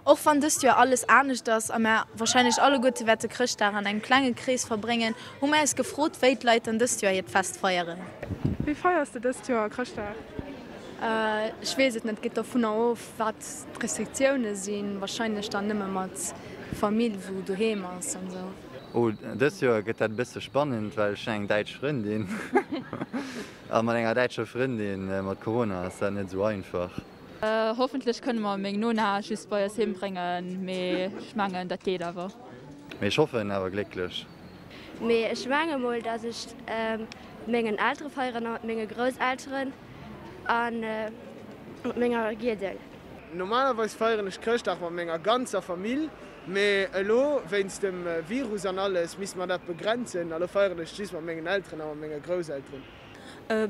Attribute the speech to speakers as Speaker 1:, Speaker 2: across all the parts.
Speaker 1: Och wann dëst Joer alles anescht ass a mär warscheinlech alleguerte wäerte Chrëschtdag an engem klenge Krees verbréngen, hu mär eis gefrot, wéi d'Leit dann dëst Joer hiert Fest feieren.
Speaker 2: Wéi feiers de dëst Joer Chrëschtdag?
Speaker 3: Ech weess et net, geet dovunner of wat d'Restriktioune sinn. Warscheinlech dann nëmme mat Famill wou doheem ass an esou.
Speaker 4: Oh, dëst Joer gëtt dat e bësse spannend, well ech hunn eng däitsch Frëndin. A mat enger däitscher Frëndin mat Corona ass dat net esou einfach.
Speaker 5: Hoffentlech kënne mer meng Nona just bei eis heem bréngen, mee ech mengen dat geet awer.
Speaker 4: Mee ech hoffen awer glécklech.
Speaker 6: Mee ech menge mol dass ech mat mengen Eltere feieren a mat menge Grousselteren a mat menger Giedel.
Speaker 7: Normalerweis feieren ech Chrëschtdag mat menger ganzer Famill, mee elo wéinst dem Virus an alles misste mer dat begrenzen a lo feieren ech just mat mengen Elteren a mat menge Grousselteren.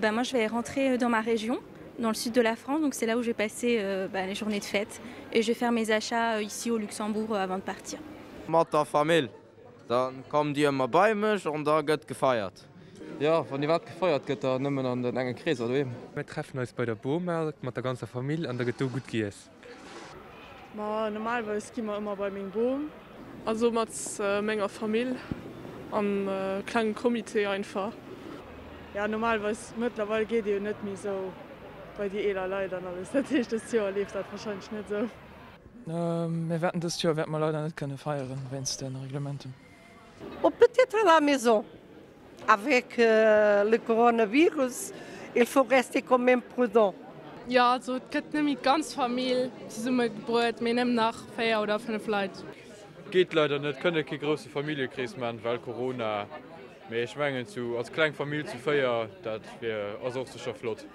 Speaker 8: Ben moi je vais rentrer dans ma région, dans le sud de la France, donc c'est là où je vais passer ben les journées de fête et je vais faire mes achats ici au Luxembourg avant de partir.
Speaker 9: Mat der Famill, da kommen déi ëmmer bei mech an da gëtt gefeiert.
Speaker 10: Jo, wann iwwerhaapt gefeiert gëtt, da nëmmen an den enge Kreeser doheem.
Speaker 11: Mir treffen eis bei der Boma mat der ganzer Famill an da gëtt do gutt giess.
Speaker 2: Ma normalerweis gi mer ëmmer bei meng Bom. Also mat menger Famill am klengen Comité einfach. Ja normalerweis, mëttlerweil geet ee jo net méi sou bei déi eeler Leit an alles, dat heescht dëst Joer leeft dat wahrscheinlech net sou.
Speaker 10: Mir wäerten dëst Joer wäerte mer leider net kënne feieren wéinst de Reglementen.
Speaker 12: Oh peut-être à la maison avec le coronavirus il faut rester quand même prudent.
Speaker 2: Jo also et gëtt net méi d'ganz Famill zesumme gebruet, mee nëmmen nach 4 oder 5 Leit.
Speaker 13: Geet leider net, kënne kee grousse Familljekrees man well Corona, mee ech mengen zu als kleng Famill zu 4 dat wier ass och secher flott.